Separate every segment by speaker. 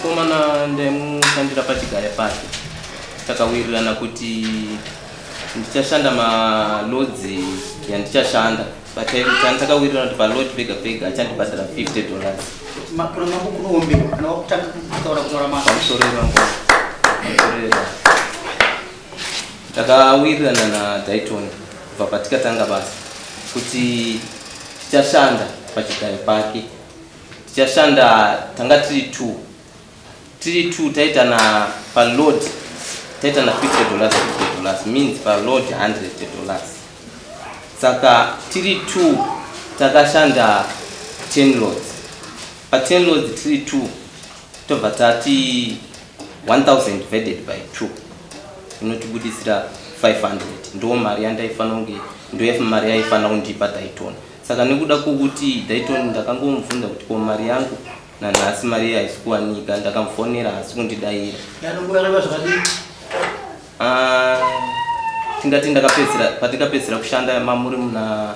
Speaker 1: Mukomana ndaimushandira pachigaya pake. Takawirirana kuti ndichashanda maloads yandichashanda, takawirirana kuti paload pega pega achandibhadhara $50.
Speaker 2: Kuna mambo kunoomberwa kana wakutanga kutaura kunyora mari.
Speaker 1: Pamusoro ivangu, pamusoro ivangu. Takawirirana naDaiton kubva patikatanga basa kuti tichashanda pachigayo pake. Tichashanda, tanga tiri two, tiri two, taita na paload taita na $50, $50 means paload $100. Saka tiri two takashanda 10 loads. Pa10 loads tiri two, tobva tati 1000 divided by 2 inotibudisira 500. Ndo mari yandaifanira kunge, ndo mari yaifanira kundipa Daiton. Saka nekuda kwokuti Daiton, ndakangomubvunza kuti ko mari yangu, nanhasi mari iyi haisi kuwanika. Ndakamufonera, haasi kundidayira.
Speaker 2: Yanonguva yareba zvakadii?
Speaker 1: Ah, tingati ndakapedzisira, patikapedzisira kushanda mamuri muna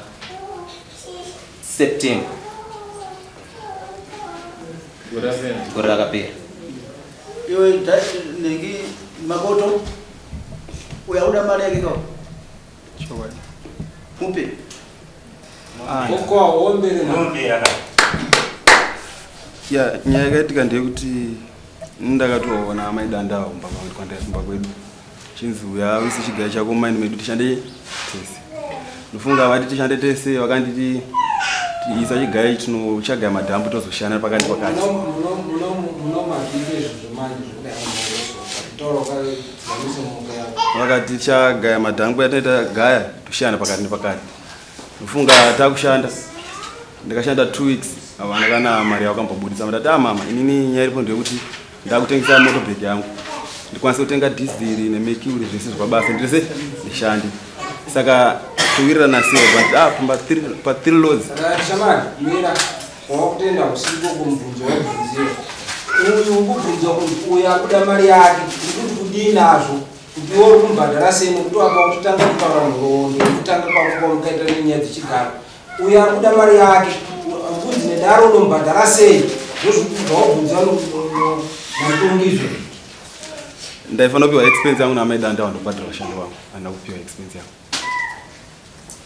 Speaker 1: September gore rakapera.
Speaker 2: Iwe nengi Makoto, uyakuda mari yake kawo?
Speaker 3: Chokwadi.
Speaker 2: Mupe.
Speaker 3: Ah, ya, nyaya yakaitika ndeyekuti ndakatoona amai Dandawo kumba kwedu, chinzi uya uise chigayo chako mumaini medu tishande tese. Ndofunga vati tishande tese, vakanditi tiisa chigayo tinochagaya madhambu, tozoshanda pakati pakati.
Speaker 4: Munomazviite izvozvo manje zvekudai taura maoko yako.
Speaker 3: Vakati tichagaya madhambu, yataita gaya, toshanda pakati nepakati. Ndofunga takushanda, ndikashanda 2 weeks, havana kana mari yavakambobudisa. Ndati, "A mama, inini nyaya iripo ndeyekuti ndakutengesa motorbike yangu ndikwanise kutenga dhiziri nemercury, zvese zvepabasa, ndirese ndishande." Saka towirirana sei? But ah, pa three loads.
Speaker 4: Saka shamari, mira, wawakutenda usiku kumubvunzo wabvunziwa uyu, ukubvunzwa kunzi uyu akuda mari yake, ndikuti kudii nazvo, kuti iwe uri kumubhadhara sei? Nekuti wanga kutotanga kutaura nhoroondo yekutanga kwako kwamukaita nenyaya dzechigaro. Uyu ari kuda mari yake, kunzi nedaro unomubhadhara sei? Ndozvikubva wabvunziwa natongizvo.
Speaker 3: Ndaifanira kupiwa expense yangu naamai Dandawa, ndobhadhara vashandi vangu. Handina kupiwa expense yangu.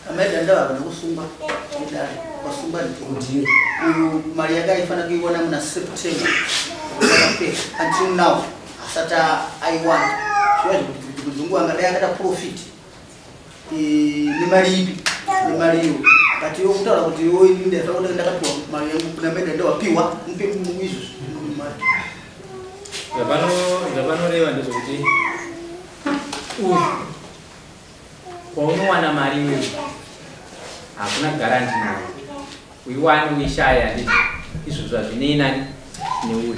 Speaker 2: Amai Dandawa havana kusungwa nedare, wasungwa
Speaker 4: Ndiro.
Speaker 2: Uyu mari yake aifanira kuiwana muna September yakapera. Until now asati aiwana. Zviva zvekuti kuzungu angadai akada profit nemari ipi, nemari iyo. But iwe kutaura kuti iwe, ini ndaifanira kuti ndakapiwa mari yangu kuna mai Dandawa, piwa mupe izvozvo mari.
Speaker 5: Zvavanoreva ndezvekuti uyu kwaunowana mari iwewe hakuna guarantee nayo, uiwane uishaya, handiti? Izvozvo hazvinei nani neuyu.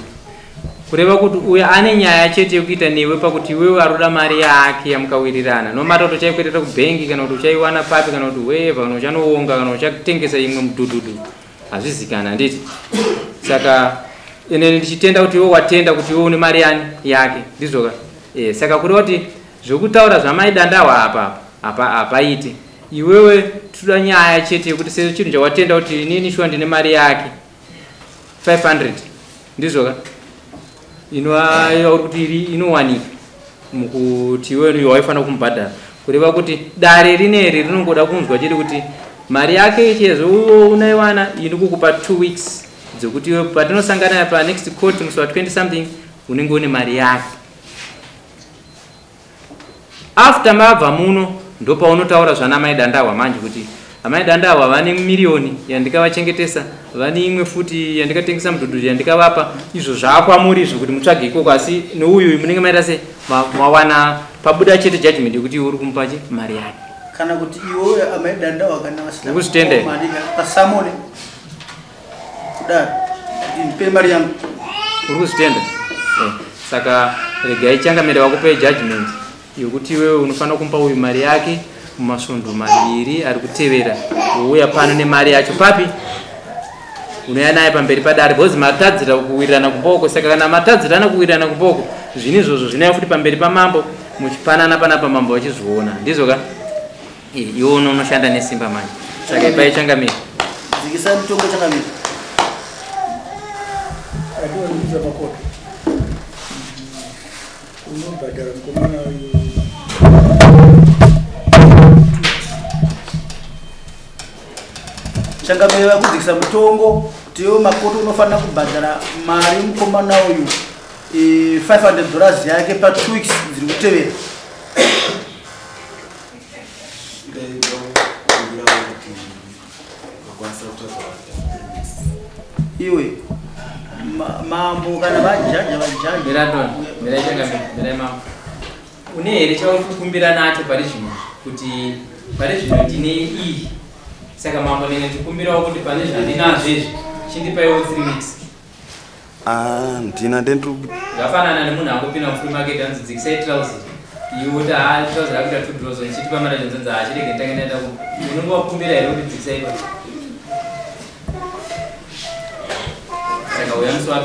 Speaker 5: Kureva kuti uyu ane nyaya chete yekuita newe pakuti iwewe aroda mari yake yamukawirirana, nomata kuti uchaikwereta kubhengi kana kuti uchaiwana papi kana kuti weva kana uchanoonga kana uchatengesa imwe mudhudhudhu, hazvizikana, handiti? Saka ene ndichitenda kuti iwe watenda kuti iwe une mari yani yake, ndizvoka? Saka kureva kuti zvekutaura zvamai Dandawa apa apa hapaiti. Iwewe toda nyaya chete yekuti sezvo chinhu chawatenda kuti inini shuwa ndine mari yake 500, ndizvoka? Inoaiwa uri kuti iri inowanika mukuti iwewe waifanira kumubhadhara. Kureva kuti dare rineri rinongoda kunzwa chete kuti mari yake chezvo unaiwana. Ini kukupa 2 weeks dzekuti iwe patinosangana panext court musi wa20 something unenge une mari yake. After mabva muno, ndopaunotaura zvana mai Dandawa manje, kuti amai Dandawa vane miriyoni yandikavachengetesa, vane imwe futi yandikatengesa mudhudhudhu yandikavapa. Izvo zvaakwamuri izvo kuti mutsvage ikoko. Asi neuyu munenge maita se mawana pabuda chete judgment yekuti iwe uri kumupa chi mari yake.
Speaker 2: Kana kuti iwewe amai Dandawa kana vasina
Speaker 5: Ukuzvitenda here?
Speaker 2: mari, pasamone kudaro kuti ndipe mari yangu.
Speaker 5: Uri kuzvitenda. Saka regai changamire vakupe judgment yekuti iwewe unofanira kumupa uyu mari yake mumasvondo 2 ari kutevera. Wouya pano nemari yacho papi, unouya naye pamberi padare, because matadzira kuwirirana kumboko. Saka kana matadzirana kuwirirana kumboko, zvinhu izvozvo zvinouya futi pamberi pamambo, muchipanana panapa, mambo vachizviona, ndizvo ka? Iwe unoshanda nesimba manje. Saka ipai changamire.
Speaker 2: Dzikisai mutongo, changamire.
Speaker 4: Adiwa, makoto.
Speaker 6: Unobhadhara mukomana uyu.
Speaker 2: Changamire vakudzikisa mutongo kuti iwe Makoto unofanira kubhadhara mari mukomana uyu $500 yake pa 2 weeks dziri kutevera. Iwe mambo kana vajaja vajaja.
Speaker 5: Mira mira changamire, mira mambo. Une here chauri kukumbira nacho pari zvino kuti pari zvino ndine iyi, saka mambo nene ndikumbirawo kuti pane zvandinazvo izvi chindipaiwo 3 weeks.
Speaker 3: Ah, ndina ndendiri
Speaker 5: Zvafanana nemunhu angopinda mufree market anzi dzikisai trouser, iwe woti ha, trouser rakuita $2, ndichitipa mari yacho, nzonzi hachirege nditange ndaenda ku unenge wakumbira here kuti dzikisai pa. Saka uya musi wa 2.